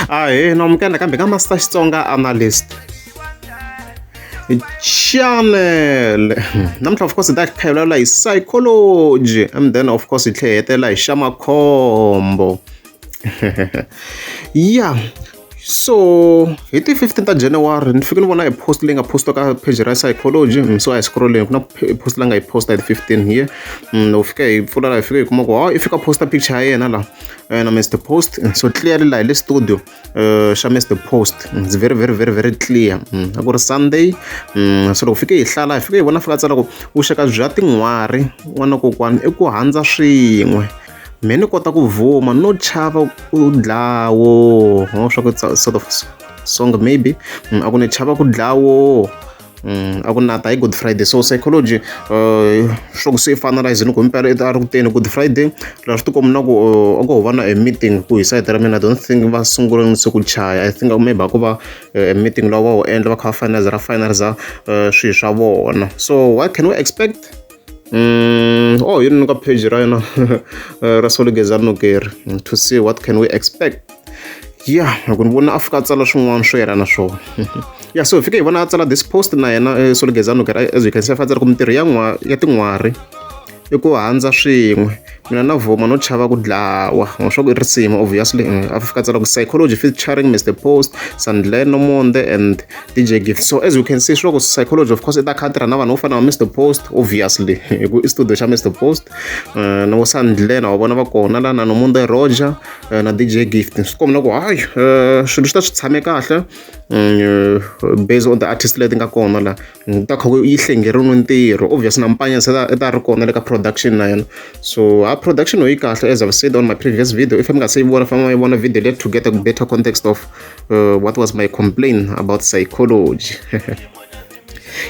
Ahee na amukela nakambe ka Master Xitsonga Analyst channel. Namuntlha of course hi ta kha hi vulavula hi psychology and then of course hi tlhela hi hetelela hi xa makhombo. Yeah. So hi ti 15 ta January ni fike ni vona e post leyi nga postiwa ka page ra psychology so a hi scrolleni ku na post leyi nga yi posta hi ti 15 here. Loko fika hi pfula la hi fika hi kuma ku ha i fika posta picture ya yena la na Mr Post. So clearly la hi le studio xa Mr Post, it's very very very very clear. A ku ri Sunday. So loko fike hi hlala hi fike hi vona fika tsala ku vuxaka bya tin'hwari n'wana kokwani i ku handza swin'we. Me ni kota ku vuma no chava ku dlawo swa ku sort of song maybe a ku ni chava ku dlawo. A ku na ta hi Good Friday. So psychology swa ku se finalize-ini ku himpela i ta ri ku teni Good Friday laha swi tikomba na ku a ko va na a meeting ku hi sayiti ra mina I don't think va sungula se ku chaya. I think maybe a ko va a meeting lowu va wu endla va kha va finalize ra finalize swilo swa vona. So what can we expect? Oh, yi ni ka page ra yena ra Solly Gezani Nokeri to see what can we expect. Yeah, loko ni vona a fika a tsala swin'wana swo yelana na swona. Yeah, so hi fike hi vona a tsala this post na yena Solly Gezani Nokeri. As you can see, a tsala ku mintirho ya n'wa ya tin'hwari i ku handza swin'we, mina na vuma no chava ku dlawa. Swa ku i risimu obviously. A fika a tsala ku psychology featuring Mr Post, Sandleno Monde and DJ Gift. So as you can see, swa ku psychology of course i ta kha a tirha na vanhu vo fana na Mr Post obviously, hi ku i studio xa Mr Post na vo Sandleno wa vona va kona la na Nomonde Roger na DJ Gift. Swi komba na ku hayi swilo swi ta swi tshame kahle based on the artist leti nga kona la ta kha yi hlengeriwe ntirho. Obviously na Mpanya se i ta ri kona le ka production na yena. So ha production yi kahle, as I've said on my previous video. If mi nga se yi vona, famba yi vona video leyi to get a better context of what was my complaint about psychology.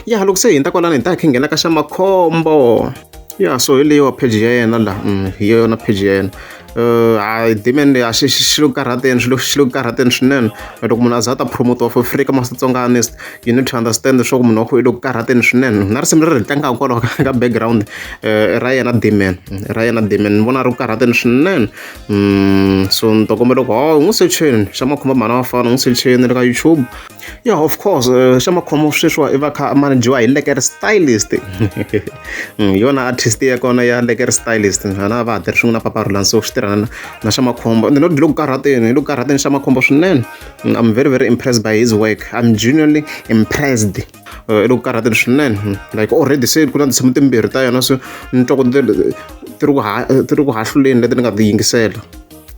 Ya loko se hi hundza kwalano hi ta hi kha hi nghena ka xa makhombo. Ya, so hi leyiwa page ya yena la, hi yona page ya yena. Hayi demand a xi xi le ku karhateni, xi le xi le ku karhateni swinene. Loko munhu a za a ta promote-iwa for free ka Master Tsonga Analyst, you need to understand leswaku munhu wa kona i le ku karhateni swinene. Na risimu leri hi tlangaka kwalaho ka background ra yena Dman, ra yena Dman, ni vona a ri ku karhateni swinene. So ni ta kombela ku hayi n'wi secheni xa makhombo mhana vafana, n'wi secheni le ka YouTube. Yeah, of course xa makhombo sweswiwa i va kha a manajiwa hi Lekere Stylist. Hi yona artist ya kona ya Lekere Stylist, na va ha tirhi swin'we na Papa Rhulani, so swi tirhana na xa makhombo. Ende le ku karhateni, hi le ku karhateni xa makhombo swinene. I'm very very impressed by his work, I'm genuinely impressed. I le ku karhateni swinene, like already se ku na tinsimu timbirhi ta yena, so ni twa ku ti ri ku ti ri ku hahluleni leti ni nga ti yingisela.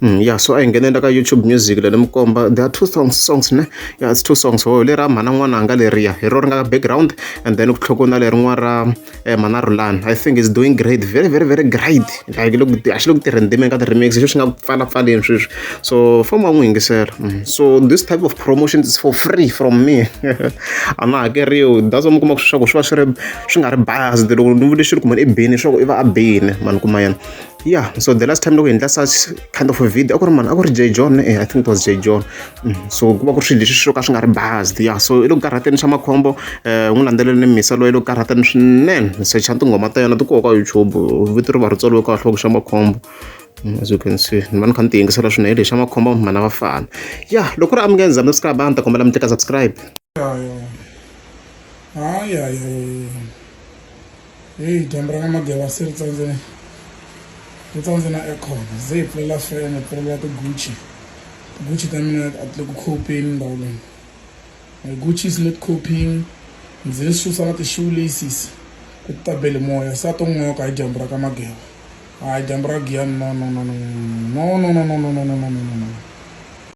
Yeah, so a hi nghenela ka YouTube Music la ni mi komba there are two songs ne. Yeah, it's two songs. Oh, leri ra mhana n'wananga leriya hi ro ri nga background, and then ku tlhela ku na lerin'wana ra mhana Rhulani. I think is doing great, very very very great. Like loko a xi le ku tirheni timeni ka ti-remix xo xi nga pfalapfaleni sweswi, so famba n'wi yingisela. So this type of promotion is for free from me, a na hakeriwi. That's why mi kuma swa ku swi va swi ri swi nga ri biased. Loko ni vule xilo ku munhu i bini, swa ku i va a bini mani kuma yena. Yeah, so the last time loko hi endla such kind of a video a ku ri mani? A ku ri J John. I think it was J John. So ku va ku ri swilo leswi swo ka swi nga ri biased. Yeah, so i le ku karhateni xa makhombo. N'wi landzeleli misa loyi i le ku karhateni swinene. Secha tinghoma ta yena ti koho ka YouTube, vito ri va ri tsariwe kahle ku xa makhombo. As you can see, ni va ni kha ni ti yingisela swinene lexi xa makhombo mhana vafana. Yeah, loko ku ri a mi nge subscribe, a ni ta kombela mi tlika subscribe. Hayi hayi hayi, heyi, dyambu ra ka Mageva se ri tsandze, ri tsandze na aircon. Ze hi pfulela fan, hi pfulela ti-Gucci. Ti-Gucci ta mina a ti le ku copeni ndhawu leyi. My Gucci is not coping. Ndzi ni susa na ti-shoelaces ku ti ta bele moya, se a to n'oka hi dyambu ra ka Mageva. Hayi, dyambu ra Giyani, no no no no no no no no no no no no no no no.